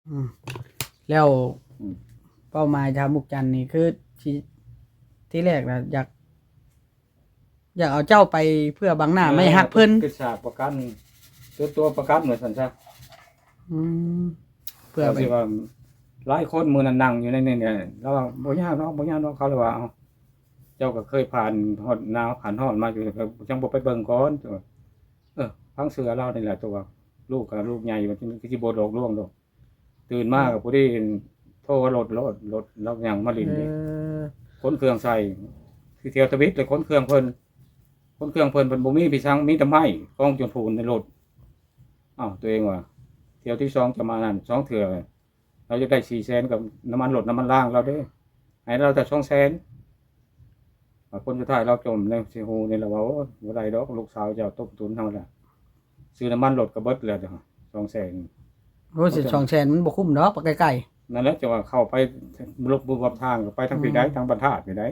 ອືມ ແລ້ວ ອືມ ເປົ້າໝາຍຊາວມຸກຈັນນີ້ຄື ທີ່ ທີ່ແລກນະ ຢາກ ຢາກເອົາເຈົ້າໄປເພື່ອບັງໜ້າໄມ້ຮັກເພິ່ນ ເອີ ເປັນສາກປະກັນ ຕົວ ຕົວປະກັນວ່າຊັ້ນຊະ. ອືມ ເພື່ອໄປ ວ່າຫຼາຍຄົນມື້ນັ້ນນັ່ງຢູ່ໃນນີ້ ລາວວ່າ ບໍ່ຍາກດອກ ບໍ່ຍາກດອກ ເຂົາເລີຍວ່າ ເອົ້າ ເຈົ້າກໍເຄີຍຜ່ານຮອດໜາວຜ່ານຮ້ອນມາຢູ່ ຈັ່ງບໍ່ໄປເບິ່ງກ່ອນ ເອີ ຟັງເຊື່ອລາວນີ້ແຫຼະ ຕົວ ລູກກໍລູກໃຫຍ່ ມັນຄືຊິບໍ່ຫຼອກລວງດອກ. ຕື່ນມາກໍພໍດີໂທວ່າລົດ ລົດ ລົດ ລາວຍັງມາຫຼິ້ນນີ້ ເອີ ຂົນເຄື່ອງໃສ່ ຄືທ່ຽວທຳອິດແຫຼະ ຂົນເຄື່ອງເພິ່ນ ຂົນເຄື່ອງເພິ່ນ ເພິ່ນບໍ່ມີໄປສັງ ມີແຕ່ໄມ້ກອງຈົນພູນໃນລົດ. ອ້າວ ຕົວເອງວ່າ ທ່ຽວທີສອງຈະມານັ້ນ ສອງເທື່ອ ລາວຢາກໄດ້ສີ່ແສນ ກັບນ້ຳມັນລົດນ້ຳມັນລາງລາວເດ້ ໃຫ້ລາວແຕ່ສອງແສນ. ບາດຜົນສຸດທ້າຍລາວຈົ່ມໃນເຊໂຮນີ້ລະວ່າ ໂອ້ຍ ບໍ່ໄດ້ດອກ ລູກສາວເຈົ້າຕົ້ມຕຸນເຮົາລະ ຊື້ນ້ຳມັນລົດກໍເບິດແລ້ວສອງແສນ. ໂອ້ຍ ໂອ້ຍ ສອງແສນມັນບໍ່ຄຸ້ມດອກ ໄປໄກໆ. ນັ້ນແຫຼະ ຈັ່ງວ່າເຂົ້າໄປລົບບຸບວັບທາງ ກໍໄປທາງພີ້ໃດ໋ ອືມ ທາງບັນທາດພີ້ໃດ໋.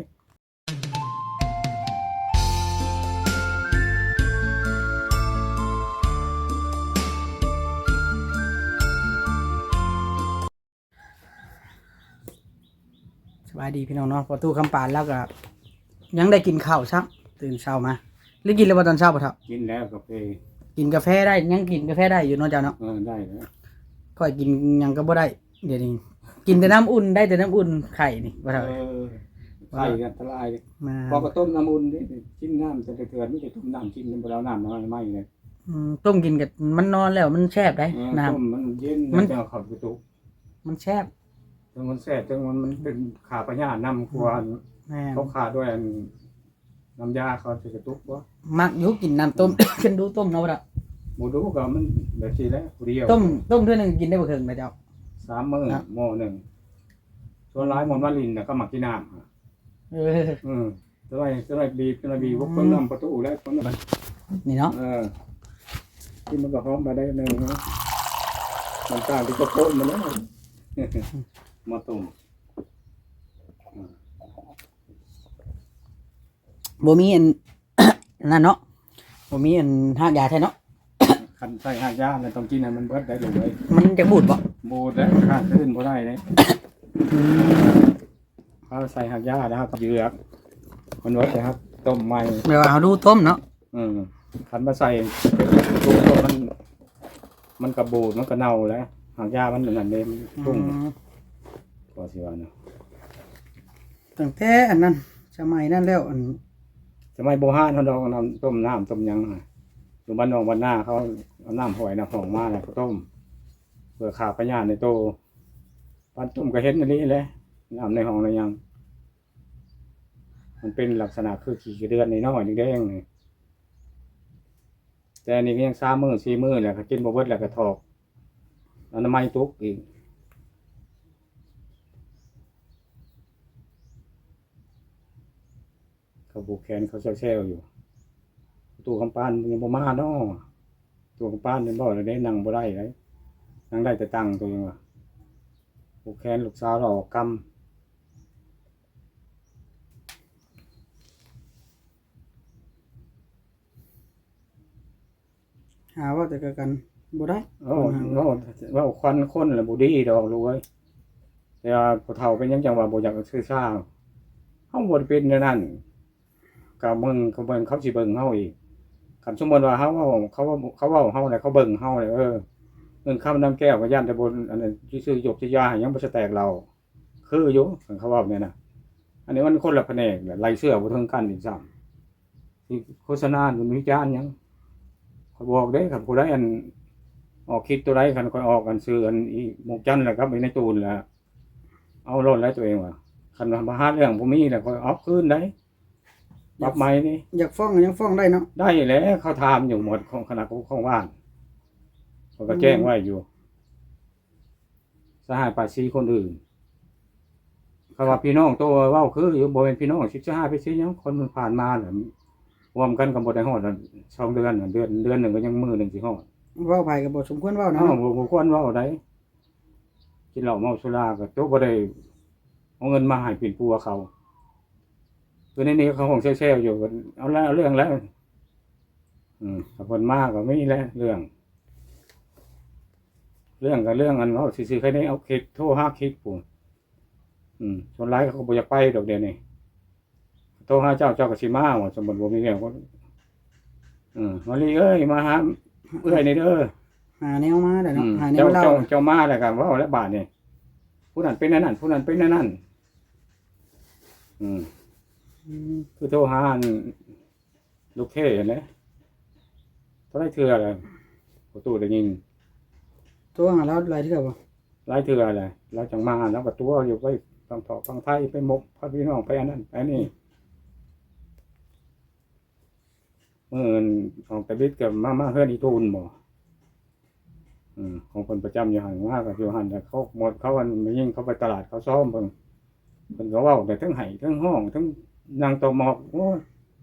ສະບາຍດີພີ່ນ້ອງເນາະ ພໍ່ຕູ້ຄຳປານລາວກໍຍັງໄດ້ກິນເຂົ້າຊ້ຳ ຕື່ນເຊົ້າມາ ຫຼືກິນແລ້ວບໍ່ຕອນເຊົ້າພໍ່ເຖົ້າ? ກິນແລ້ວກາເຟ ກິນກາແຟໄດ້ ຍັງກິນກາແຟໄດ້ຢູ່ເນາະເຈົ້າເນາະ? ເອີ ໄດ້ແລ້ວ ຂ້ອຍກິນຫຍັງກໍບໍ່ໄດ້ ດຽວນີ້ກິນແຕ່ນ້ຳອຸ່ນ ໄດ້ແຕ່ນ້ຳອຸ່ນ ໄຂ່ນີ້ພໍ່ເຖົ້າ. ເອີ ໄຂ່ອັນຕະລາຍ ພໍກໍຕົ້ມນ້ຳອຸ່ນເດ້ ກິນນ້ຳແຕ່ລະເທື່ອມີແຕ່ຕົ້ມນ້ຳກິນ ບໍ່ໄດ້ເອົານ້ຳມາໃໝ່ເລີຍ. ອືມ ຕົ້ມກິນກໍມັນນອນແລ້ວ ມັນແຊບໄດ໋ ເອີ ນ້ຳ ຕົ້ມມັນເຢັນ ມັນຈະເອົາເຂົ້າໄປຕຸກ ມັນແຊບ ເຖິງມັນແຊບ ເຖິງມັນ ມັນເປັນຂ້າພະຍາດນຳ ອືມ ກວ່າ ແມ່ນ ເຂົາຂ້າດ້ວຍອັນ ນ້ຳຢາເຂົາຊິກະຕຸກບໍ່? ມັກຢູ່ກິນນ້ຳຕົ້ມ ອືມ ຄັນດູຕົ້ມເນາະ ບໍ່ໄດ້ ບໍ່ດູກໍມັນແບບຊີ້ແຫຼະ ຜູ້ດຽວ ຕົ້ມ ຕົ້ມເທື່ອໜຶ່ງກິນໄດ້ບໍ່ເຄິ່ງນະເຈົ້າ? ສາມມື້ ເນາະ ໝໍ້ໜຶ່ງ ສ່ວນຫຼາຍໝົດມາລິນນະ ເຂົາມັກກິນນ້ຳ ເອີ ອືມ ຈະໄດ້ ຈະໄດ້ບີບ ຈະໄດ້ບີບ ອືມ ເບິ່ງນ້ຳປະຕູແລ້ວ ເບິ່ງນ້ຳ ນີ້ເນາະ ເອີ ກິນມັນກໍຫອມໄປໄດ້ໜຶ່ງ ນ້ຳຕານທີ່ກໍໂຄນມາແລ້ວ ມາຕົ້ມ ບໍ່ມີອັນ ນັ້ນເນາະ ບໍ່ມີອັນຮາກຢາແທ້ເນາະ. ຄັນໃສ່ຮາກຢາແລ້ວຕ້ອງກິນໃຫ້ມັນເບິດໄດ໋ລູກເອີຍ ມັນຈະບູດບໍ່? ບູດແລ້ວ ຮາກອື່ນບໍ່ໄດ້ເດ້ ອືມ ເຮົາໃສ່ຮາກຢາແລ້ວເຮົາກໍເຍືອກ ມັນເບິດແລ້ວເຮົາຕົ້ມໃໝ່ ແບບວ່າເຮົາດູຕົ້ມເນາະ. ເອີ ຄັນມາໃສ່ ມັນ ມັນກະບູດ ມັນກະເນົ່າແລ້ວ ຫາກຢາມັນອັນນັ້ນເດ້ ມັນ ອືມ ທຸ່ງ ກໍຊິວ່ານະ ຕັ້ງແຕ່ອັນນັ້ນ ສະໄໝນັ້ນແລ້ວ ອັນ ສະໄໝບູຮານເຮົາດອກ ນ້ຳຕົ້ມ ນ້ຳຕົ້ມຫຍັງ ຢູ່ບ້ານນອກບ້ານນາ ເຂົາເອົານ້ຳຫ້ວຍນ້ຳຫ້ອງມາ ແລ້ວກໍຕົ້ມ ເພື່ອຂ້າພະຍາດໃນໂຕ ປານຕົ້ມກໍເຫັນອີ່ຫຼີແຫຼະ ນ້ຳໃນຫ້ອງໃນຫຍັງ ມັນເປັນລັກສະນະຄືຂີ້ກະເດືອນນ້ອຍໆ ແດງໆ ນີ້ ແຕ່ອັນນີ້ກໍຍັງສາມມື້ສີ່ມື້ແຫຼະ ກໍກິນບໍ່ເບິດແລ້ວກໍຖອກ ອະນາໄມຕົກອີກ ເຂົາຜູກແຂນເຂົາແຊວໆ ຢູ່ ຕູ້ຄຳປານຍັງບໍ່ມາເນາະ ຕູ້ຄຳປານຍັງບໍ່ໄດ້ ນັ່ງບໍ່ໄດ້ເດ້ ນັ່ງໄດ້ແຕ່ຕັ່ງ ຕົວເອງວ່າ ຜູກແຂນລູກສາວລາວອອກກຳ. ຫາເວົ້າແຕ່ກັນບໍ່ໄດ້ ເວົ້າ ເວົ້າ ເວົ້າຄວັນຄົນລະບໍ່ດີດອກລູກເອີຍ ແຕ່ວ່າຜູ້ເຖົ້າເປັນຫຍັງຈັ່ງວ່າບໍ່ຢາກຊື່ຊາ ເຮົາບໍ່ໄດ້ເປັນແນວນັ້ນ ກະເບິ່ງ ກະເບິ່ງເຂົາຊິເບິ່ງເຮົາອີກ ຄັນສົມມຸດວ່າເຮົາເວົ້າ ເຂົາເວົ້າ ເຂົາເວົ້າເຮົາແລ້ວ ເຂົາເບິ່ງເຮົາແລ້ວ ເອີ ເງິນຄຳນຳແກ້ວກໍຢ້ານແຕ່ບໍ່ ອັນນັ້ນ ຊິຊື້ຢົກຊື້ຢາໃຫ້ ຍັງບໍ່ສະແຕກເຫຼົ້າ ຄືຢູ່ ຄັນເຂົາເວົ້າແນວນັ້ນ ອັນນີ້ມັນຄົນລະພະແນກ ໄລ່ເຊື່ອບໍ່ເຖິງກັນອີກຊ້ຳ ຊິໂຄສະນາ ວິຈານຫຍັງ ຂ້ອຍບອກເດ້ ຄັນຜູ້ໃດອັນ ອອກຄລິບໂຕໃດ ຄັນຂ້ອຍອອກອັນຊື່ອັນອີໝູກຈັນ ແລ້ວກັບອີນາຍຕູນ ແລ້ວເອົາໂລດແຫຼະ ຕົວເອງວ່າ ຄັນວ່າມາຫາເລື່ອງບໍ່ມີ ແລ້ວຂ້ອຍເອົາຄືນໄດ໋ ປັບໃໝນີ້ ຢາກຟ້ອງກໍຍັງຟ້ອງໄດ້ເນາະ ໄດ້ແຫຼະ ເຂົາຖາມຢູ່ໝົດ ຂອງຄະນະປົກຄອງບ້ານ ຂ້ອຍກໍແຈ້ງໄວ້ຢູ່ ອືມ ສະຫາຍປາຊີຄົນອື່ນ ຄຳວ່າພີ່ນ້ອງໂຕເວົ້າຄືຢູ່ ບໍ່ແມ່ນພີ່ນ້ອງ ຊິສະຫາຍປາຊີຫຍັງ ຄົນມັນຜ່ານມາແຫຼະ ຮ່ວມກັນກໍບໍ່ໄດ້ຮອດສອງເດືອນ ເດືອນ ເດືອນໜຶ່ງກໍຍັງມື້ໜຶ່ງຊິຮອດ ເວົ້າໃຜກໍບໍ່ສົມຄວນເວົ້ານະ ເອີ ເນາະ ບໍ່ ບໍ່ຄວນເວົ້າໃດ໋ ກິນເຫຼົ້າເມົາສຸລາກໍໂຕບໍ່ໄດ້ເອົາເງິນມາໃຫ້ປິ່ນປົວເຂົາ ຄືໃນນີ້ເຂົາຫ້ອງແຊວໆ ຢູ່ ເອົາແລ້ວ ເອົາເລື່ອງແລ້ວ ອືມ ຖ້າເພິ່ນມາກໍມີແຫຼະເລື່ອງ ເລື່ອງກໍເລື່ອງອັນເວົ້າຊື່ໆ ໃຄແນ່ເອົາຄລິບ ໂທຫາຄລິບພຸ້ນ. ອືມ ສ່ວນຫຼາຍເຂົາກໍບໍ່ຢາກໄປດອກດຽວນີ້. ໂທຫາເຈົ້າ ເຈົ້າກໍຊິມາວ່າ ສົມມຸດບໍ່ມີວຽກ ເອີ ມາລີເອີຍ ມາຫາເອື້ອຍນີ້ເດີ ຫາແນວມາແລ້ວເນາະ ອືມ ຫາແນວເລົ່າ ເຈົ້າ ເຈົ້າມາແລ້ວກໍເວົ້າແລ້ວບາດນີ້ ຜູ້ນັ້ນເປັນອັນນັ້ນ ຜູ້ນັ້ນເປັນອັນນັ້ນ. ອືມ ອືມ ຄືໂທຫາອັນລູກເທຫັ້ນແຫຼະ ເທົ່າໃດເທື່ອແລ້ວ ພໍ່ຕູ້ໄດ້ຍິນ ໂທຫາລາວຫຼາຍເທື່ອບໍ່? ຫຼາຍເທື່ອແຫຼະ ລາວຈັ່ງມາ ລາວກໍຕົວະຢູ່ ໄປຝັ່ງເທາະຝັ່ງໄທ ໄປໝົກພາພີ່ນ້ອງ ໄປອັນນັ້ນໄປອັນນີ້. ມື້ອອກຕະບິດກໍມາ ມາເຮືອນອີ່ຕູນບໍ ເອີ ຂອງເພິ່ນປະຈຳຢູ່ຫັ້ນ ມາກໍຢູ່ຫັ້ນແຫຼະ. ເຂົາໝົດ ເຂົາອັນ ແມ່ຍິງເຂົາໄປຕະຫຼາດ ເຂົາຊ້ອມເບິ່ງ ເພິ່ນກໍເວົ້າໄດ້ ເທິງໄຫ້ເທິງຮ້ອງ ເທິງນັ່ງຕໍ່ໝອກ ໂອ້ຍ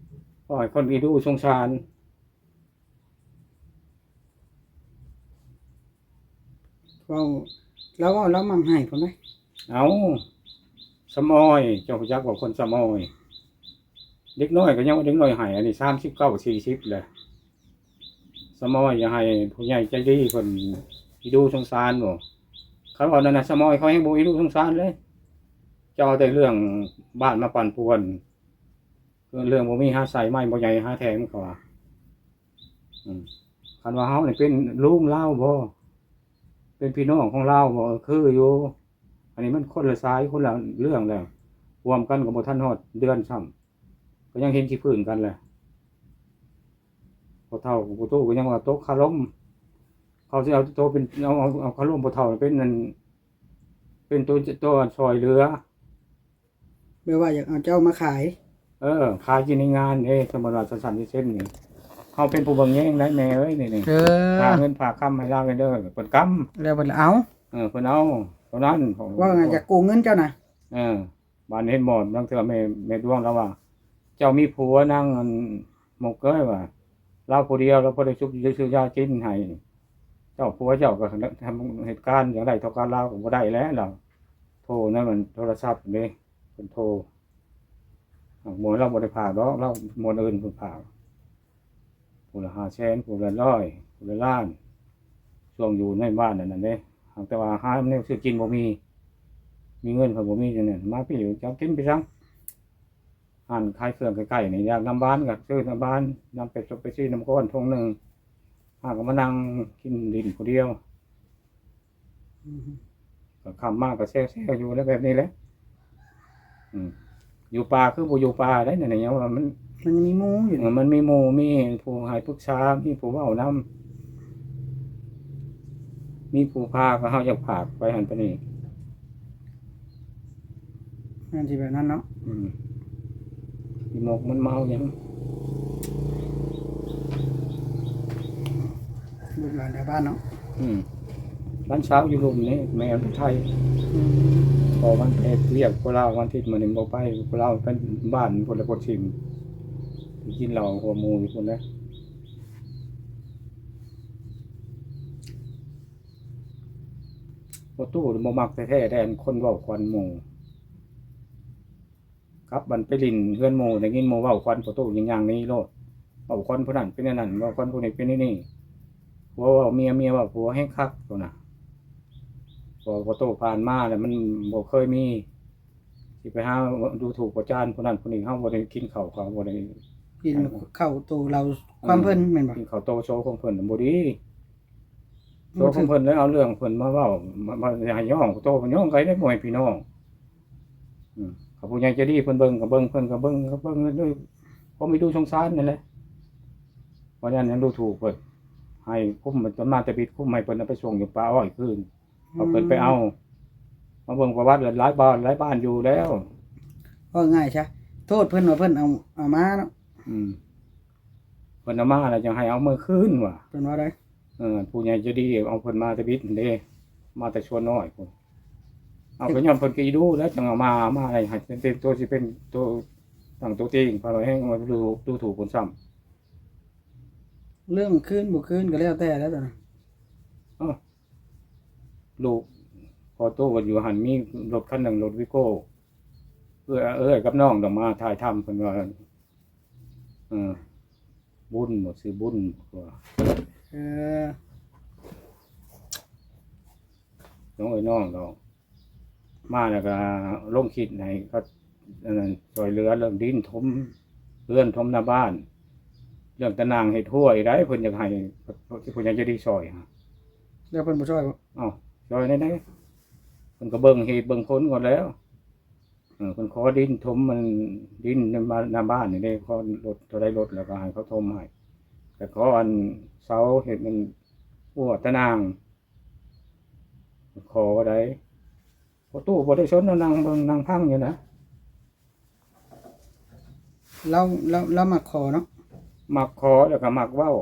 ເວົ້າໃຫ້ຄົນອີດູສົງສານ. ເວົ້າ ລາວເວົ້າ ລາວມັກໄຫ້ພຸ້ນເດ້. ເອົ້າ ສຳອອຍ ເຈົ້າຮູ້ຈັກບໍ່ ຄົນສຳອອຍ? ເດັກນ້ອຍກໍຍັງວ່າເດັກນ້ອຍໄຫ້ ອັນນີ້ສາມສິບເກົ້າ ສີ່ສິບແລ້ວ. ສຳອອຍ ຢ່າໃຫ້ຜູ້ໃຫຍ່ໃຈດີເພິ່ນອີດູສົງສານບໍ? ຄັນເວົ້ານັ້ນນະ ສຳອອຍເຂົາແຮ່ງບໍ່ອີດູສົງສານເລີຍ. ເຈົ້າເອົາແຕ່ເລື່ອງບ້ານມາປັ່ນປ່ວນ ເລື່ອງບໍ່ມີຫາໃສ່ ໄມ້ບໍ່ໃຫຍ່ຫາແທງ ເຂົາວ່າ. ອືມ ຄັນວ່າເຮົານີ້ເປັນລຸງລາວບໍ ເປັນພີ່ນ້ອງຂອງລາວບໍ ເອີ ຄືຢູ່. ອັນນີ້ມັນຄົນລະສາຍ ຄົນລະເລື່ອງແລ້ວ ຮ່ວມກັນກໍບໍ່ທັນຮອດເດືອນຊ້ຳ ກໍຍັງເຫັນຂີ້ຟື້ນກັນແຫຼະ. ພໍ່ເຖົ້າພໍ່ຕູ້ກໍຍັງວ່າຕົກຄາລົມ ເຂົາຊິເອົາໂຕເປັນ ເອົາ ເອົາ ເອົາຄາລົມພໍ່ເຖົ້າເປັນອັນ ເປັນໂຕ ໂຕອັນຊ່ອຍເຫຼືອ. ແບບວ່າຢາກເອົາເຈົ້າມາຂາຍ. ເອີ ຂາຍຢູ່ໃນງານເດ້. ສົມມຸດວ່າຊັ້ນໆ ເຊັ່ນນີ້ ເຮົາເປັນຜູ້ເບິ່ງແຍງໄດ໋ແມ່ເອີຍ ນີ້ ນີ້ ເອີ ຝາກເງິນຝາກຄຳໃຫ້ລາວແດ່ເດີ ເພິ່ນກຳ ແລ້ວເພິ່ນເອົາ. ເອີ ເພິ່ນເອົາເທົ່ານັ້ນ. ເວົ້າງ່າຍ ຢາກກູ້ເງິນເຈົ້ານະ. ເອີ ບາດນີ້ເຫັນບໍ່ ລາງເທື່ອແມ່ ແມ່ດວງລາວວ່າ ເຈົ້າມີຜົວນາງອັນ ໝົກເອີຍວ່າ ລາວຜູ້ດຽວ ລາວບໍ່ໄດ້ຊຸກຊື້ຢາກິນໃຫ້ ເຈົ້າ ຜົວເຈົ້າກໍທຳເຫດການ ຢາກໄດ້ເທົ່າກັນລາວກໍບໍ່ໄດ້ແຫຼະ ລາວໂທນຳອັນໂທລະສັບເດ້. ເພິ່ນໂທ ຫາກໝວນລາວບໍ່ໄດ້ພາກດອກ ລາວໝວນອື່ນເພິ່ນພາກ ຜູ້ລະຫ້າແສນ ຜູ້ລະຮ້ອຍ ຜູ້ລະລ້ານ ຊ່ວງຢູ່ໃນບ້ານນັ້ນເດ້. ຫາກແຕ່ວ່າຫາແນວຊື້ກິນບໍ່ມີ ມີເງິນກໍບໍ່ມີ ຈັ່ງນັ້ນ ມາພີ້ເຈົ້າກິນໄປສັງ ຮ້ານຂາຍເຄື່ອງໃກ້ໆນີ້ ຢາກນ້ຳຫວານກໍຊື້ນ້ຳຫວານ ນ້ຳເປັບ ເປັບຊີ ນ້ຳກ້ອນຖົງໜຶ່ງ ຫາກໍມານັ່ງກິນຫຼິ້ນຜູ້ດຽວ. ອືມ ກໍຄ່ຳມາກໍແຊວໆຢູ່ແລ້ວແບບນີ້ແຫຼະ. ອືມ ຢູ່ປ່າຄືບໍ່ຢູ່ປ່າໄດ໋ ນັ້ນ ຍັງວ່າມັນ ມັນມີໝູ່ຢູ່ ເອີ ມັນມີໝູ່ ມີຜູ້ໃຫ້ປຶກສາ ມີຜູ້ເວົ້ານຳ ມີຜູ້ພາ ກໍເຮົາຢາກພາໄປຫັ້ນໄປນີ້. ແມ່ນຊິແບບນັ້ນເນາະ. ອືມ ອີໝົກມັນມາເອົາຫຍັງ ລູກຫຼານແຖວບ້ານເນາະ. ອືມ ຫຼານສາວຢູ່ລຸ່ມນີ້ ແມ່ໄປໄທ. ອືມ ພໍມັນໄປເຮັດວຽກຢູ່ລາວ ວັນທິດມື້ນີ້ບໍ່ໄປ ຢູ່ລາວ ໄປບ້ານພຸ້ນແຫຼະ ຄົນຊິມ ໄປກິນເຫຼົ້າຫົວໝູ່ຢູ່ພຸ້ນແຫຼະ. ພໍ່ຕູ້ບໍ່ມັກແທ້ໆ ແດ່ ອັນຄົນເວົ້າຂວັນໝູ່. ກັບບັດໄປຫຼິ້ນເຮືອນໝູ່ ໄດ້ຍິນໝູ່ເວົ້າຂວັນ ພໍ່ຕູ້ຍັງຍ່າງໜີໂລດ ເວົ້າຂວັນຜູ້ນັ້ນເປັນແນວນັ້ນ ເວົ້າຂວັນຜູ້ນີ້ເປັນແນວນີ້ ຜົວເວົ້າເມຍ ເມຍເວົ້າຜົວແຮງຄັກໂຕນະ. ເພາະພໍ່ຕູ້ຜ່ານມາແລ້ວ ມັນບໍ່ເຄີຍມີ ຊິໄປຫາດູຖູກປະຈານຜູ້ນັ້ນຜູ້ນີ້ ເຮົາບໍ່ໄດ້ກິນເຂົ້າເຂົາ ບໍ່ໄດ້ກິນເຂົ້າໂຕລາວ ຄວາມເພິ່ນແມ່ນບໍ່? ກິນເຂົ້າໂຕໂຊຂອງເພິ່ນບໍ່ດີ. ໂຕຂອງເພິ່ນແລ້ວເອົາເລື່ອງເພິ່ນມາເວົ້າ ມາ ມາໃຫ້ຍ້ອງ ໂຕເພິ່ນຍ້ອງໃຜໄດ້ ພໍ່ແມ່ພີ່ນ້ອງ. ອືມ ຖ້າຜູ້ໃຫຍ່ໃຈດີເພິ່ນເບິ່ງກໍເບິ່ງ ເພິ່ນກໍເບິ່ງ ກໍເບິ່ງດ້ວຍຄວາມເອັນດູສົງສານນັ້ນແຫຼະ. ເພາະນັ້ນຍັງດູຖູກເພິ່ນ ໃຫ້ຄຸມ ມາແຕ່ບິດຄຸມໃຫ້ເພິ່ນເອົາໄປສົ່ງຢູ່ປ່າອ້ອຍຄືນ ເອົາເພິ່ນໄປເອົາ. ມາເບິ່ງປະຫວັດແລ້ວ ຫຼາຍບ້ານ ຫຼາຍບ້ານຢູ່ແລ້ວ. ເວົ້າງ່າຍຊະ ໂທດເພິ່ນວ່າເພິ່ນເອົາ ເອົາມາເນາະ. ອືມ ເພິ່ນເອົາມາແລ້ວຈັ່ງໃຫ້ເອົາເມືອຄືນວ່າ ເພິ່ນວ່າໄດ໋. ເອີ ຜູ້ໃຫຍ່ໃຈດີເອົາເພິ່ນມາແຕ່ບິດເດ້ ມາແຕ່ຊວນນ້ອຍພຸ້ນ. ເອົາ ກໍຍ້ອນເພິ່ນກະອີດູແລ້ວ ຈັ່ງເອົາມາ ມາໃຫ້ ໃຫ້ເປັນ ເປັນໂຕ ຊິເປັນໂຕຕັ້ງໂຕຕີງ ພາລອຍແຮງ ມາດູ ດູຖູກເພິ່ນຊ້ຳ. ເລື່ອງຄືນບໍ່ຄືນກໍແລ້ວແຕ່ແລ້ວຕອນນັ້ນ. ເອົ້າ ລູກພໍ່ຕູ້ເພິ່ນຢູ່ຫັ້ນ ມີລົດຄັນໜຶ່ງ ລົດວີໂກ້ ເອື້ອຍ ເອື້ອຍກັບນ້ອງຕ້ອງມາຖ່າຍທຳ ເພິ່ນວ່າ ເອີ ບຸນບໍ ຊື່ບຸນບໍ ເອີ ເອີ ນ້ອງເອີຍນ້ອງດອກ ມາແລ້ວກໍລົງຄລິບໃຫ້ເຂົາ ອັນນັ້ນ ຊ່ອຍເຫຼືອເລື່ອງດິນຖົມເຮືອນຖົມໜ້າບ້ານ ເລື່ອງຕາໜ່າງເຮັດຮົ້ວໃດ ເພິ່ນຢາກໃຫ້ ເພິ່ນຢາກຈະດີຊ່ອຍ ແລ້ວເພິ່ນບໍ່ຊ່ອຍບໍ່? ເອົ້າ ຊ່ອຍແນວໃດ? ເພິ່ນກໍເບິ່ງເຫດເບິ່ງຜົນກ່ອນແລ້ວ. ເອີ ເພິ່ນຂໍດິນຖົມ ມັນດິນໜ້າບ້ານ ໜ້າບ້ານນີ້ເດ້ ຂໍລົດເທົ່າໃດລົດ ແລ້ວກໍໃຫ້ເຂົາຖົມໃຫ້ ແລ້ວຂໍອັນເສົາເຮັດມັນຮົ້ວຕາໜ່າງ ຂໍໄດ້. ພໍ່ຕູ້ບໍ່ໄດ້ສົນ ລາວນັ່ງເບິ່ງນັ່ງຟັງຢູ່ນະ. ລາວ ລາວ ລາວມັກຂໍເນາະ ມັກຂໍ ແລ້ວກໍມັກເວົ້າ.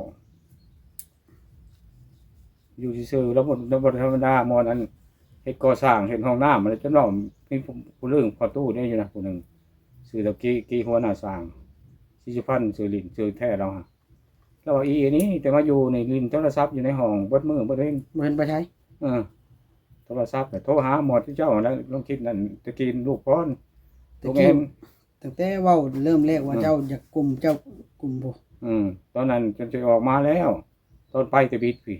ຢູ່ຊື່ໆ ລາວບໍ່ ລາວບໍ່ທຳມະດາ ໝໍນັ້ນເຮັດກໍ່ສ້າງ ເຮັດຫ້ອງນ້ຳ ແລ້ວຈົນວ່າມີຜູ້ ຜູ້ລຶ້ງພໍ່ຕູ້ເດ້ຢູ່ນະ ຜູ້ໜຶ່ງ ຊື່ຕະກີ້ ກີ້ຫົວໜ້າຊ່າງ ສີສຸພັນ ຊື່ຫຼິ້ນ ຊື່ແທ້ລາວຫັ້ນ. ລາວວ່າ ອີ່ນີ້ແຕ່ມາຢູ່ນີ້ຫຼິ້ນໂທລະສັບຢູ່ໃນຫ້ອງເບິດມື້ເບິດເວັນ ບໍ່ເຫັນໄປໃສ. ເອີ ໂທລະສັບກໍໂທຫາໝົດເຈົ້າຫັ້ນແຫຼະ ລົງຄລິບນັ້ນ ຕະກີ້ລູກພອນ ຕະ ລູກແອ ແຕ່ເວົ້າເລີ່ມແລກວ່າ ເອີ ເຈົ້າຢາກກຸມ ເຈົ້າກຸມຜູ້ ອືມ ຕອນນັ້ນຈົນຊິອອກມາແລ້ວ ຕອນໄປແຕ່ບິດພີ້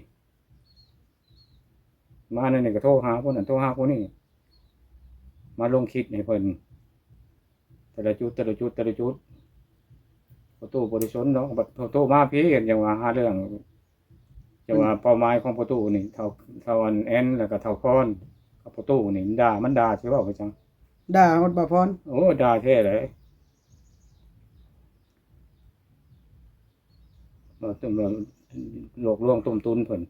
ມາແນວນີ້ກໍໂທຫາຜູ້ນັ້ນໂທຫາຜູ້ນີ້ ມາລົງຄລິບໃຫ້ເພິ່ນ ແຕ່ລະຈຸດ ແຕ່ລະຈຸດ ແຕ່ລະຈຸດ ພໍ່ຕູ້ບໍ່ໄດ້ສົນດອກ. ບັດໂທ ໂທມາພີ້ ຈັ່ງວ່າຫາເລື່ອງ ຈັ່ງວ່າເປົ້າໝາຍຂອງພໍ່ຕູ້ນີ້ ເຖົ້າ ເຖົ້າອັນແອນ ແລ້ວກໍເຖົ້າພອນກັບພໍ່ຕູ້ນີ້ ມັນດ່າ ມັນດ່າ ຊິເວົ້າໄປຈັ່ງ ດ່າຮອດບ່າວພອນ. ໂອ້ ດ່າແທ້ເລີຍ. ເວົ້າຕື່ມ ຫຼອກລວງຕົ້ມຕຸນເພິ່ນ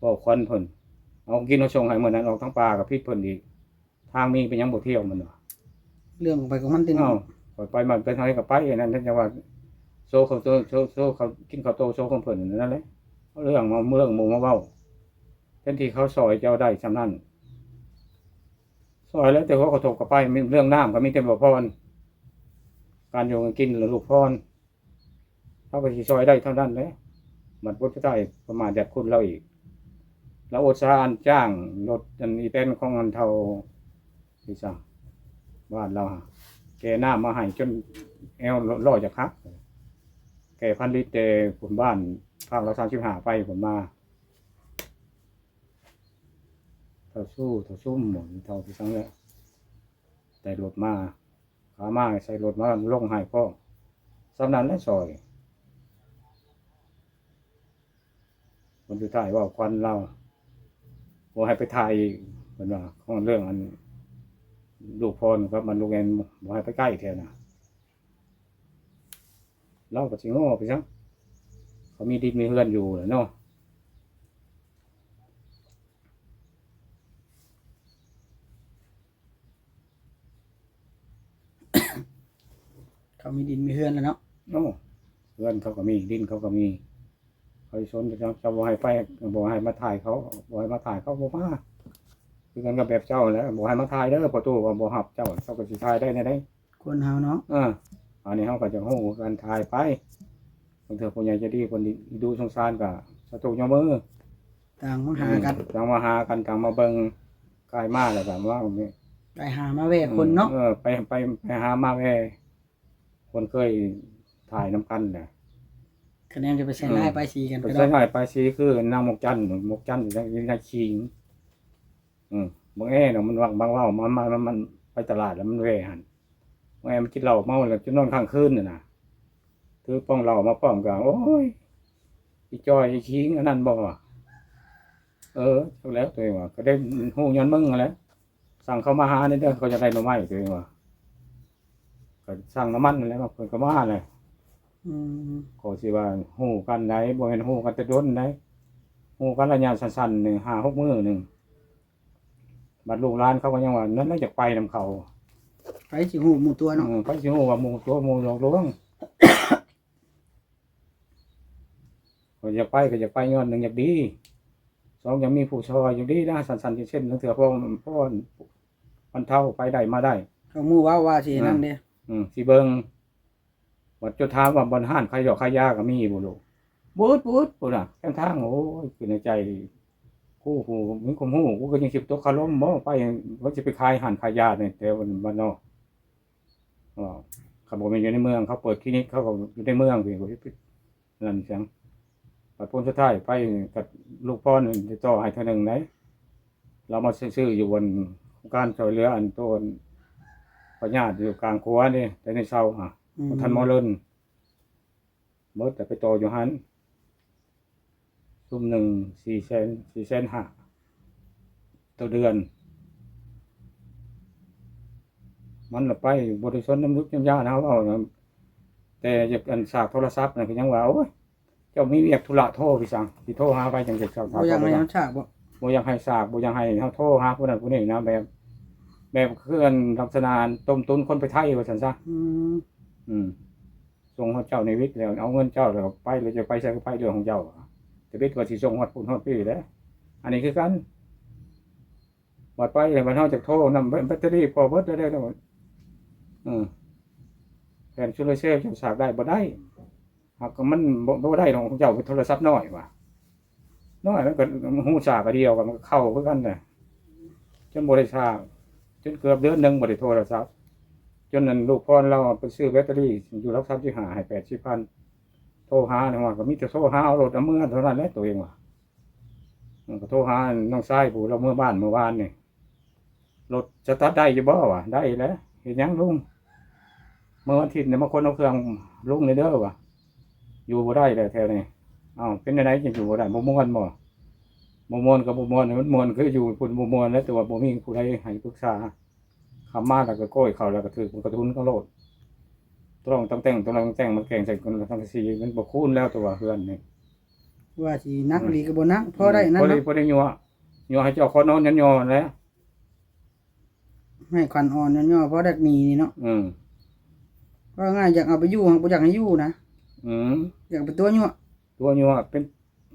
ເວົ້າຄວັນເພິ່ນ ເອົາກິນເອົາຊົງໃຫ້ ມື້ນັ້ນອອກທາງປ່າກໍຜິດເພິ່ນອີກ ທາງມີເປັນຫຍັງບໍ່ທ່ຽວ ມັນວ່າ ເລື່ອງຂອງໃຜຂອງມັນຕິເນາະ. ເອົ້າ ຂ້ອຍໄປ ມັນໄປທາງໃດກໍໄປ ອັນນັ້ນ ຈັ່ງວ່າໂຊເຂົາ ໂຊ ໂຊ ໂຊເຂົາກິນເຂົ້າໂຕ ໂຊຂອງເພິ່ນນັ້ນແຫຼະ ເອົາເລື່ອງມາ ເລື່ອງໝູ່ມາເວົ້າ ແທນທີ່ເຂົາຊ່ອຍເຈົ້າໄດ້ຊ່ຳນັ້ນ ຊ່ອຍແລ້ວ ແຕ່ຫົວກະທົບກໍໄປ ມີເລື່ອງນ້ຳກໍມີແຕ່ບ່າວພອນ ການຢູ່ການກິນລະລູກພອນ ເຮົາກໍຊິຊ່ອຍໄດ້ເທົ່ານັ້ນແຫຼະ. ບັດຜົນສຸດທ້າຍປະມາດຢາດຄຸນລາວອີກ ລາວອຸດສາອັນຈ້າງລົດອັນອີແຕນຂອງອັນເຖົ້າ ທີ່ຊະ ບ້ານລາວ ແກ່ນ້ຳມາໃຫ້ຈົນແອວລໍ້ຈະຫັກ ແກ່ພັນລິດແຕ່ພຸ້ນ ບ້ານທາງລາວສາມສິບຫ້າໄປພຸ້ນມາ ເຖົ້າຊູ້ ເຖົ້າຊຸມ ເຖົ້າທີ່ສັງແຫຼະ ໄດ້ລົດມາ ຂາມາໃສ່ລົດມາລົງໃຫ້ພ້ອມ ສ່ຳນັ້ນແຫຼະຊ່ອຍ. ຜົນສຸດທ້າຍເວົ້າຄວັນລາວ ບໍ່ໃຫ້ໄປຖ່າຍອີກ ເພິ່ນວ່າ ຂອງເລື່ອງອັນລູກພອນກັບມັນລູກແອນ ບໍ່ໃຫ້ໄປໃກ້ແຖວນັ້ນ. ລາວກໍຊິງໍໄປຊະ ເຂົາມີດິນມີເຮືອນຢູ່ແຫຼະເນາະ. ເຂົາມີດິນມີເຮືອນແລ້ວເນາະ. ໂອ້ ເຮືອນເຂົາກໍມີ ດິນເຂົາກໍມີ ເຂົາຊິສົນ ເຈົ້າ ເຈົ້າບໍ່ໃຫ້ໄປ ບໍ່ໃຫ້ມາຖ່າຍເຂົາ ບໍ່ໃຫ້ມາຖ່າຍເຂົາບໍ່ມາ ຄືກັນກັບແບບເຈົ້າແຫຼະ ບໍ່ໃຫ້ມາຖ່າຍເດີ ພໍ່ຕູ້ວ່າບໍ່ຮັບເຈົ້າ ເຈົ້າກໍຊິຖ່າຍໄດ້ແນວໃດ? ຄົນເຮົາເນາະ ເອີ ອັນນີ້ເຮົາກໍຈະຮູ້ກັນ ຖ່າຍໄປ ບາງເທື່ອຜູ້ໃຫຍ່ໃຈດີເພິ່ນດຸສົງສານກໍສາທຸຍົກມື ຕ່າງມາຫາກັນ ເອີ ຕ່າງມາຫາກັນ ຕ່າງມາເບິ່ງ ກາຍມາແລ້ວກໍວ່າ ໄປຫາມາແວ່ຄົນເນາະ ເອີ ໄປ ໄປ ໄປຫາມາແວ່ ຄົນເຄີຍຖ່າຍນຳກັນນະ ຄະແນນຈະໄປໃສ່ຮ້າຍ ເອີ ປ້າຍສີກັນ ໄປໃສ່ຮ້າຍປ້າຍສີ ຄືນາງໝົກຈັນ ໝົກຈັນຢູ່ໃນ ຢູ່ໃນຄີງ ເອີ ບັກແອນະ ມັນວ່າ ບັກເວົ້າ ມັນ ມັນ ມັນ ມັນໄປຕະຫຼາດແລ້ວມັນແວ່ຫັ້ນ ແວ່ມາກິນເຫຼົ້າເມົາແລ້ວຈົນນອນຄ້າງຄືນຫັ້ນນະ ຖືປ່ອງເຫຼົ້າມາພ້ອມກັນ ໂອ້ຍ ອີຈ່ອຍ ອີຄີງ ອັນນັ້ນບໍ່ວະ ເອີ ຈັກແລ້ວ ຕົວເອງວ່າ ກໍໄດ້ຮູ້ຍ້ອນມຶງຫັ້ນແຫຼະ ສັ່ງເຂົາມາຫາແດ່ເດີ ເຂົາຢາກໄດ້ໜໍ່ໄມ້ ຕົວເອງວ່າ ກໍສັ່ງນຳມັນຫັ້ນແຫຼະ ເພິ່ນກໍມາແຫຼະ ອືມ ກໍຊິວ່າຮູ້ກັນໃດ ບໍ່ແມ່ນຮູ້ກັນແຕ່ດົນໃດ ຮູ້ກັນໄລຍະສັ້ນໆ ໜຶ່ງ ຫ້າຫົກມື້ໜຶ່ງ ບັດລູກຫຼານເຂົາກໍຍັງວ່າ ນັ້ນແຫຼະ ຢາກໄປນຳເຂົາ ໃຜຊິຮູ້ໝູ່ຕົວເນາະ ເອີ ໃຜຊິຮູ້ວ່າໝູ່ຕົວ ໝູ່ຫຼອກລວງ ຂ້ອຍຢາກໄປກໍຢາກໄປຍ້ອນໜຶ່ງຢາກດີ ສອງຢາກມີຜູ້ຊ່ອຍ ຢາກດີນະ ສັ້ນໆ ເຊັ່ນໆ ລາງເທື່ອພໍ ພໍບັນເທົາໄປໄດ້ມາໄດ້ ເຂົາໝູ່ເວົ້າວ່າຊິ ເອີ ນັ້ນເດ້ ອືມ ຊິເບິ່ງ ບັດເຈົ້າຖາມວ່າບ່ອນຮ້ານຂາຍຢອກຂາຍຢາກໍມີບໍ່ລູກ? ບໍ່ອຶດ ບໍ່ອຶດ ພຸ້ນນະ ແຄມທາງ ໂອ້ຍ ຄິດໃນໃຈ ກູຜູ້ມີຄວາມຮູ້ ກູກໍຍັງຊິຕົກຄາລົມບໍ່ ໄປ ວ່າຊິໄປຂາຍຮ້ານຂາຍຢາໃນແຖວບ້ານນອກ ເອີ ຄັນບໍ່ແມ່ນຢູ່ໃນເມືອງ ເຂົາເປີດຄລີນິກ ເຂົາກໍຢູ່ໃນເມືອງພີ້ ກໍຊິໄປ ນັ້ນຫຍັງ ບັດຜົນສຸດທ້າຍໄປກັບລູກພອນຕິດຕໍ່ໃຫ້ເທື່ອໜຶ່ງໃດ ລາວມາຊື້ຢູ່ບ່ອນໂຄງການຊ່ວຍເຫຼືອອັນໂຕພະຍາດຢູ່ກາງຂົວນີ້ ແຕ່ໃນເຊົາຫາ ອືມ ທ່ານໝໍເລີນ ເບິດ ແລ້ວໄປຕໍ່ຢູ່ຫັ້ນ ຊຸມໜຶ່ງສີ່ແສນ ສີ່ແສນຫ້າຕໍ່ເດືອນ. ມັນລະໄປບໍ່ໄດ້ສົນນຳລຸກນຳຍານເຮົາເວົ້ານະ ແຕ່ຢາກອັນສາກໂທລະສັບນະ ກໍຍັງວ່າ ໂອ້ຍ ເຈົ້າມີວຽກທຸລະໂທຄືສັງ ຊິໂທຫາໃຜຈັ່ງຈະສາກ ບໍ່ຢາກໃຫ້ເຮົາສາກບໍ່? ບໍ່ຢາກໃຫ້ສາກ ບໍ່ຢາກໃຫ້ເຮົາໂທຫາຜູ້ນັ້ນຜູ້ນີ້ນະ ແບບ ແບບຄືອັນລັກສະນະຕົ້ມຕຸນຄົນໄປໄທວ່າຊັ້ນຊະ. ອືມ ອືມ ສົ່ງຮອດເຈົ້າໃນວິດແລ້ວ ເອົາເງິນເຈົ້າແລ້ວໄປ ແລ້ວຈະໄປໃສກໍໄປເລື່ອງຂອງເຈົ້າ ທຳອິດວ່າຊິສົ່ງຮອດພຸ້ນຮອດພີ້ແຫຼະ. ອັນນີ້ຄືກັນ ບັດໄປແລ້ວ ບັດເຮົາຈະໂທນຳ ແບັດເຕີຣີພໍເບິດແລ້ວເດ້ ເອີ ແຜ່ນໂຊລາເຊວເຈົ້າສາກໄດ້ບໍ່? ໄດ້. ຫາກມັນບໍ່ ບໍ່ໄດ້ດອກ ຂອງເຈົ້າເປັນໂທລະສັບນ້ອຍວ່າ ນ້ອຍ ມັນກໍຮູສາກອັນດຽວກັນ ມັນກໍເຂົ້າຄືກັນແຫຼະ ຈົນບໍ່ໄດ້ສາກ ຈົນເກືອບເດືອນໜຶ່ງບໍ່ໄດ້ໂທລະສັບ ຈົນນັ້ນລູກພອນລາວໄປຊື້ແບັດເຕີຣີຢູ່ຫຼັກສາມສິບຫ້າ ໃຫ້ແປດສິບພັນ ໂທຫານະວ່າ ກໍມີແຕ່ໂທຫາເອົາລົດເອົາເມືອເທົ່ານັ້ນແຫຼະ ໂຕເອງວ່າ. ມັນກໍໂທຫານ້ອງຊາຍຜູ້ລາວເມືອບ້ານເມື່ອວານນີ້ ລົດສະຕາດໄດ້ຢູ່ບໍ່? ວ່າ ໄດ້ແຫຼະ. ເຮັດຫຍັງລຸງ? ເມື່ອວັນທິດນີ້ມາຂົນເອົາເຄື່ອງລຸງແດ່ເດີວ່າ ຢູ່ບໍ່ໄດ້ແລ້ວແຖວນີ້. ເອົ້າ ເປັນແນວໃດຈຶ່ງຢູ່ບໍ່ໄດ້? ບໍ່ມ່ວນບໍ່? ບໍ່ມ່ວນກໍບໍ່ມ່ວນ ມັນມ່ວນຄືຢູ່ພຸ້ນບໍ່ມ່ວນແຫຼະ ແຕ່ວ່າບໍ່ມີຜູ້ໃດໃຫ້ປຶກສາ. ເຂົ້າມາແລ້ວກໍໂກ້ຍເຂົ້າ ແລ້ວກໍຖືກມັນກະທຸນເຂົາໂລດ ຕະຫຼອງຕອງແຕ່ງ ຕະຫຼອງຕອງແຕ່ງ ມັນແກ່ງໃສ່ກັນ ສັງກະສີມັນບໍ່ຄູນແລ້ວ ແຕ່ວ່າເຮືອນນີ້ ວ່າຊິໜັກອີ່ຫຼີກໍບໍ່ໜັກ ພໍໄດ້ນັ້ນເນາະ ພໍໄດ້ຍົວະ ຍົວະໃຫ້ເຈົ້າຂໍນອນຍໍ້ໆແຫຼະ ໃຫ້ຂວັນອ່ອນຍໍ້ໆ ພໍໄດ້ໜີນີ້ເນາະ. ອືມ ວ່າງ່າຍ ຢາກເອົາໄປຢູ່ ບໍ່ຢາກໃຫ້ຢູ່ນະ. ອືມ ຢາກເອົາໄປຕົວະຍົວະ ຕົວະຍົວະ ເປັນ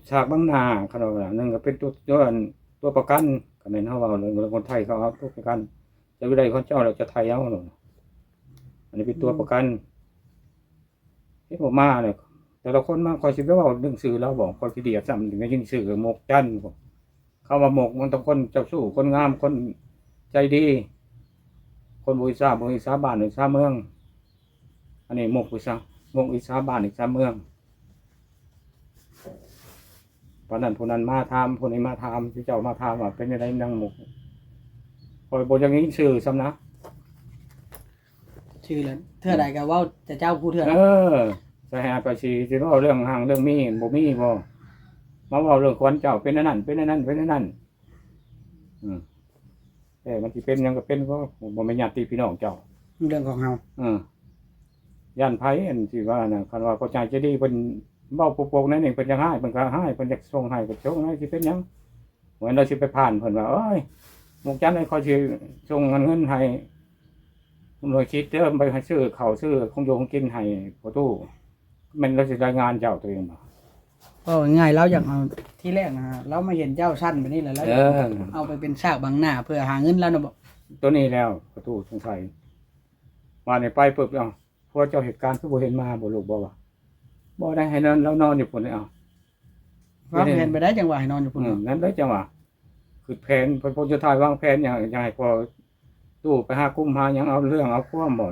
ສາກບັງໜ້າ ຄັນວ່າໜຶ່ງກໍເປັນຕົວ ຕົວ ຕົວປະກັນ ຄັນແມ່ນເຮົາເວົ້າເລື່ອງຄົນໄທ ເຂົາເອົາຕົວປະກັນ ເຈົ້າຢູ່ໄດ້ຂອງເຈົ້າແລ້ວ ເຈົ້າໄຖ່ເອົາ. ອັນນີ້ເປັນຕົວປະກັນ ອືມ ເຮັດອອກມາແລ້ວ ແຕ່ລະຄົນມາ ຂ້ອຍຊິໄປເວົ້າເລື່ອງຊື່ລາວບໍ? ຂ້ອຍຂີ້ດຽດຊ້ຳ ໄດ້ຍິນຊື່ໝົກຈັນ ເຂົາວ່າໝົກມັນຕ້ອງຄົນເຈົ້າຊູ້ ຄົນງາມ ຄົນໃຈດີ ຄົນບໍ່ອິດສາ ບໍ່ອິດສາບ້ານອິດສາເມືອງ. ອັນນີ້ໝົກອີກຊະ ໝົກອິດສາບ້ານອິດສາເມືອງ. ປານນັ້ນຜູ້ນັ້ນມາຖາມ ຜູ້ນີ້ມາຖາມ ເຈົ້າມາຖາມວ່າເປັນຈັ່ງໃດນາງໝົກ ຂ້ອຍບໍ່ຢາກຍິນຊື່ຊ້ຳນະ. ຊື່ແລ້ວ ເທື່ອໃດກໍເວົ້າແຕ່ເຈົ້າຜູ້ເທື່ອ. ເອີ ໃສ່ໃຫ້ອາກາສີ ຊິເວົ້າເລື່ອງຮັ່ງເລື່ອງມີ ບໍ່ມີບໍ່? ມາເວົ້າເລື່ອງຂວັນເຈົ້າ ເປັນອັນນັ້ນ ເປັນອັນນັ້ນ ເປັນອັນນັ້ນ. ອືມ ແຕ່ມັນຊິເປັນຫຍັງກໍເປັນ ບໍ່ ບໍ່ແມ່ນຍາດຕິພີ່ນ້ອງເຈົ້າ ເລື່ອງຂອງເຮົາ. ເອີ ຢ້ານໃຜອັນທີ່ວ່ານະ ຄັນວ່າພໍ່ໃຫຍ່ໃຈດີເພິ່ນເວົ້າໂປກໆແນວນີ້ ເພິ່ນຢາກຮ້າຍ ເພິ່ນກໍຮ້າຍ ເພິ່ນຢາກສົ່ງໃຫ້ກໍສົ່ງໃຫ້ ຊິເປັນຫຍັງ? ບໍ່ແມ່ນວ່າຊິໄປຜ່ານເພິ່ນວ່າ ໂອ້ຍ ໝົກຈັນ ຂ້ອຍຊິສົ່ງເງິນໃຫ້ ໜ່ວຍຄິດເດີ ໄປໃຫ້ຊື້ເຂົ້າຊື້ຂອງຢູ່ຂອງກິນໃຫ້ພໍ່ຕູ້ ແມ່ນລາວຊິລາຍງານເຈົ້າໂຕເອງບໍ່? ເວົ້າງ່າຍໆ ລາວຢາກເອົາ ທີແລກນະ ລາວມາເຫັນເຈົ້າຊັ້ນແບບນີ້ແລ້ວ ລາວ ເອີ ເອົາໄປເປັນສາກບັງໜ້າເພື່ອຫາເງິນລາວນະບໍ? ໂຕນີ້ແລ້ວ ປະຕູສົງໄສ ບາດນີ້ໄປປຶບ ເອົ້າ ຜົວເຈົ້າເຫດການຄືບໍ່ເຫັນມາບໍ່ລູກບໍ່ວ່າ? ບໍ່ໄດ້ ໃຫ້ນອນ ລາວນອນຢູ່ພຸ້ນ. ເອົ້າ ວາງແຜນໄປໄດ້ ຈັ່ງວ່າໃຫ້ນອນຢູ່ພຸ້ນ. ອືມ ນັ້ນແຫຼະ ຈັ່ງວ່າ ຄິດແຜນ ຜົນສຸດທ້າຍວາງແຜນຫຍັງ ຢາກໃຫ້ພໍ່ຕູ້ໄປຫາກຸມຫາຫຍັງ ເອົາເລື່ອງເອົາຄວາມບໍ່?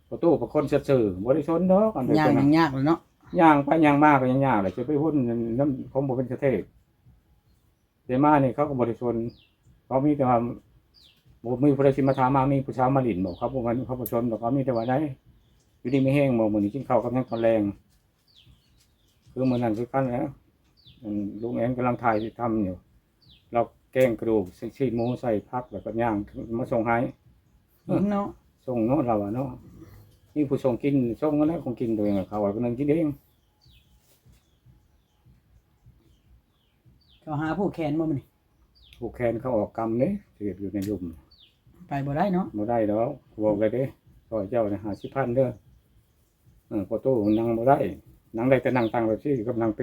ພໍ່ຕູ້ເປັນຄົນຊື່ໆ ບໍ່ໄດ້ສົນດອກ ອັນ ຍ່າງຍັງຍາກແລ້ວເນາະ ຍ່າງໄປຍ່າງມາກໍຍັງຍາກແຫຼະ ຈະໄປວົນນຳ ຄົງບໍ່ເປັນສະເທດ. ແຕ່ມານີ້ເຂົາກໍບໍ່ໄດ້ສົນ ເຂົາມີແຕ່ວ່າ ບໍ່ມີຜູ້ໃດຊິມາຖາມຫາ ມີຜູ້ສາວມາຫຼິ້ນບໍ່ ເຂົາບໍ່ ເຂົາບໍ່ສົນດອກ ເຂົາມີແຕ່ວ່າ ໃດ ຢູ່ດີມີແຮງບໍ່ ມື້ນີ້ກິນເຂົ້າກັບຫຍັງຕອນແລງ? ຄືມື້ນັ້ນຄືກັນແຫຼະ ອັນ ລຸງແອນກຳລັງຖ່າຍທຳຢູ່ ລາວແກງກະດູກ ຊີ້ນໝູໃສ່ຜັກ ແລ້ວກໍຍ່າງມາສົ່ງໃຫ້. ເນາະ ສົ່ງເນາະ ລາວວ່າເນາະ ມີຜູ້ສົ່ງກິນ ສົ່ງຫັ້ນແຫຼະ ຂອງກິນໂຕເອງ ເຂົາກໍໜຶ້ງກິນເອງ. ເຈົ້າຫາຜູກແຂນບໍ່ມື້ນີ້? ຜູກແຂນເຂົາອອກກຳເດ້ ເຮັດຢູ່ໃນລຸ່ມ ໄປບໍ່ໄດ້ເນາະ. ບໍ່ໄດ້ດອກ ບອກແລ້ວເດ້ ຊ່ອຍເຈົ້ານະ ຫ້າສິບພັນເດີ. ເອີ ພໍ່ຕູ້ນັ່ງບໍ່ໄດ້ ນັ່ງໄດ້ແຕ່ນັ່ງຕັ່ງແບບຊີ້ກັບນັ່ງເປ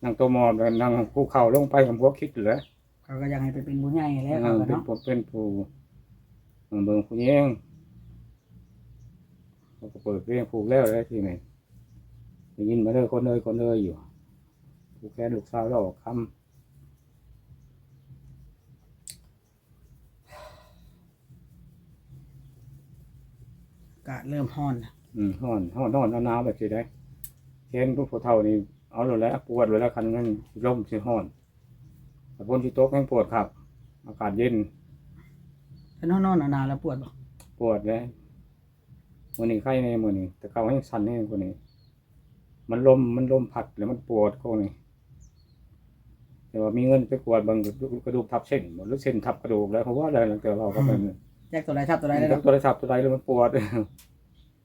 ນັ່ງໂຕໝອບ ແລ້ວນັ່ງຄຸກເຂົ່າລົງໄປກັບພວກຄິດແຫຼະ. ເຂົາກໍຢາກໃຫ້ໄປເປັນຜູ້ໃຫຍ່ແລ້ວ ເອີ ເຂົາກໍ ເປັນ ເນາະ ຜູ້ ເປັນຜູ້ ເອີ ເບິ່ງຜູ້ແຍງ ເຂົາກໍເປີດເພງຜູກແລ້ວແຫຼະ ທີ່ນີ້ ໄດ້ຍິນມາເດີ ຄົນເອີຍ ຄົນເອີຍຢູ່ ຜູກແຂນລູກສາວລາວອອກກຳ. ອາກາດເລີ່ມຮ້ອນແລ້ວ. ອືມ ຮ້ອນ ຮ້ອນ ຮ້ອນ ໜາວໆ ແບບຊີ້ໄດ໋ ແຂນຜູ້ເຖົ້ານີ້ເອົາໂລດແຫຼະ ປວດໂລດແຫຼະ ຄັນມັນຊິລົ້ມຊິຮ້ອນ ຖ້າຝົນຊິຕົກແຮ່ງປວດຄັກ. ອາກາດເຢັນ. ຄັນເຮົານອນໜາວໆແລ້ວປວດບໍ່? ປວດເດ້. ມື້ນີ້ໄຄແດ່ ມື້ນີ້ ແຕ່ເກົ່າແຮງສັ່ນແຮງກວ່ານີ້. ມັນລົມ ມັນລົມພັດແລ້ວມັນປວດກອງນີ້. ແຕ່ວ່າມີເງິນໄປກວດເບິ່ງກະດູກ ກະດູກທັບເສັ້ນບໍ່ ຫຼືເສັ້ນທັບກະດູກແລ້ວ ເພາະວ່າແລ້ວແຕ່ເວົ້າກັບມັນ ຈັກຕົວໃດທັບຕົວໃດແລ້ວ ຈັກຕົວໃດທັບຕົວໃດແລ້ວມັນປວດ.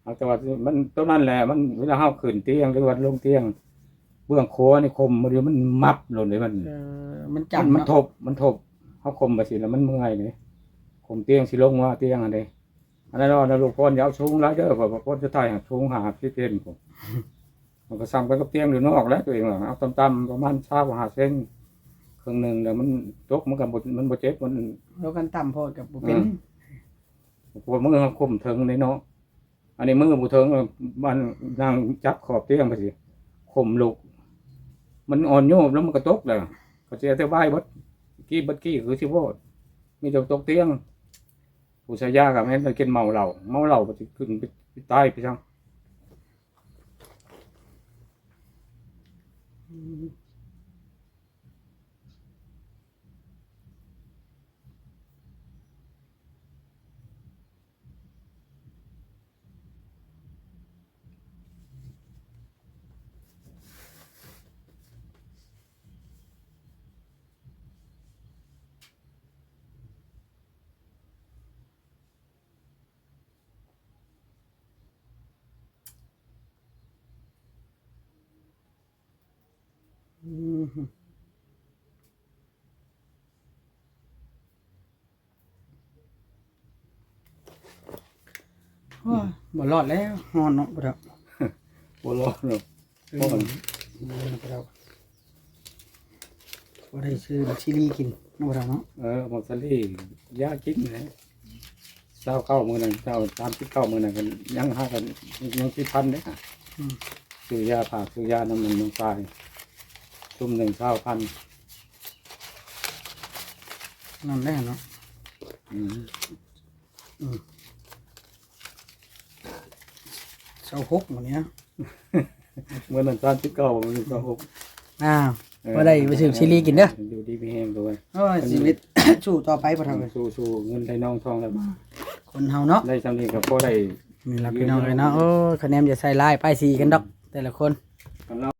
ຫາກແຕ່ວ່າມັນ ໂຕນັ້ນແຫຼະ ມັນ ເວລາເຮົາຂຶ້ນຕຽງ ຫຼືວ່າລົງຕຽງ ເບື້ອງຂວານີ້ຄົມ ມັນ ມັນມັບໂລດເດ້ ມັນ ເອີ ມັນຈັບ ມັນ ມັນ ເນາະ ທົບ ມັນທົບ ເຮົາຄົມແບບຊີ້ແລ້ວມັນເມື່ອຍເດ້. ຄົມຕຽງຊິລົງມາຕຽງຫັ້ນເດ້. ອັນນັ້ນເນາະ ລູກພອນຢ່າເອົາສູງຫຼາຍເດີ ເພາະວ່າພອນສຸດທ້າຍຫາກສູງຫ້າສິບເຊັນພຸ້ນ. ມັນກໍສ່ຳກັນກັບຕຽງຢູ່ນອກແຫຼະ ຕົວເອງວ່າ ເອົາຕ່ຳໆປະມານຊາວຫ້າເຊັນ ເຄິ່ງໜຶ່ງ ແລ້ວມັນຕົກ ມັນກໍບໍ່ ມັນບໍ່ເຈັບ ມັນ ເຮົາຄັນຕ່ຳໂພດກໍບໍ່ເປັນ. ເອີ ເພາະວ່າມື້ເຮົາຄົມເທິງເດ້ເນາະ. ອັນນີ້ມືບໍ່ເຖິງ ມັນນັ່ງຈັບຂອບຕຽງໄປຊີ້ ຂົ່ມລຸກ ມັນອ່ອນໂຍບແລ້ວມັນກໍຕົກແລ້ວ. ກໍຊິອະທິບາຍເບິດ ກີ້ເບິດກີ້ຄືຊິໂພດ ມີແຕ່ຕົກຕຽງ. ຜູ້ໃຊ້ຢາກໍແມ່ນໄປກິນເມົາເຫຼົ້າ ເມົາເຫຼົ້າກໍຊິຂຶ້ນໄປ ໄປຕາຍໄປຊັ້ນ. ອືມ ໂອ້ຍ ບໍ່ລອດແລ້ວ ຮ້ອນເນາະ ບໍ່ໄດ້ ບໍ່ລອດເນາະ. ເອີ ບໍ່ໄດ້ຊື້ມັກຊີລີກິນເນາະ ບໍ່ໄດ້ເນາະ. ເອີ ມັກຊີລີຢາກິນແຫຼະ ຊາວເກົ້າມື້ນັ້ນ ຊາວ ສາມສິບເກົ້າມື້ນັ້ນ ຍັງຫາກັນ ຍັງສິບພັນເດ້. ອືມ ຊື້ຢາ ຝາກຊື້ຢານຳມັນຍັງຕາຍ ຊຸມໜຶ່ງຊາວພັນ ນັ້ນແຫຼະເນາະ. ອືມ ອືມ ຊາວຫົກມື້ນີ້ ມື້ນັ້ນສາມສິບເກົ້າ ມື້ນີ້ຊາວຫົກ. ອ້າວ ເອີ ບໍ່ໄດ້ໄປຊື້ມັກຊີລີກິນເດີ ຢູ່ດີມີແຮງດ້ວຍ. ໂອ້ຍ ຊີວິດ ສູ້ຕໍ່ໄປພໍ່ເຖົ້າເອີຍ ສູ້ໆ ເງິນໄຫຼນອງທອງໄຫຼມາ ຄົນເຮົາເນາະ ໄດ້ຊ່ຳນີ້ກໍພໍໄດ້. ນີ້ລະພີ່ນ້ອງເອີຍເນາະ ໂອ້ຍ ຄະແນນຢ່າໃສ່ຮ້າຍ ປ້າຍສີກັນດອກ ແຕ່ລະຄົນ.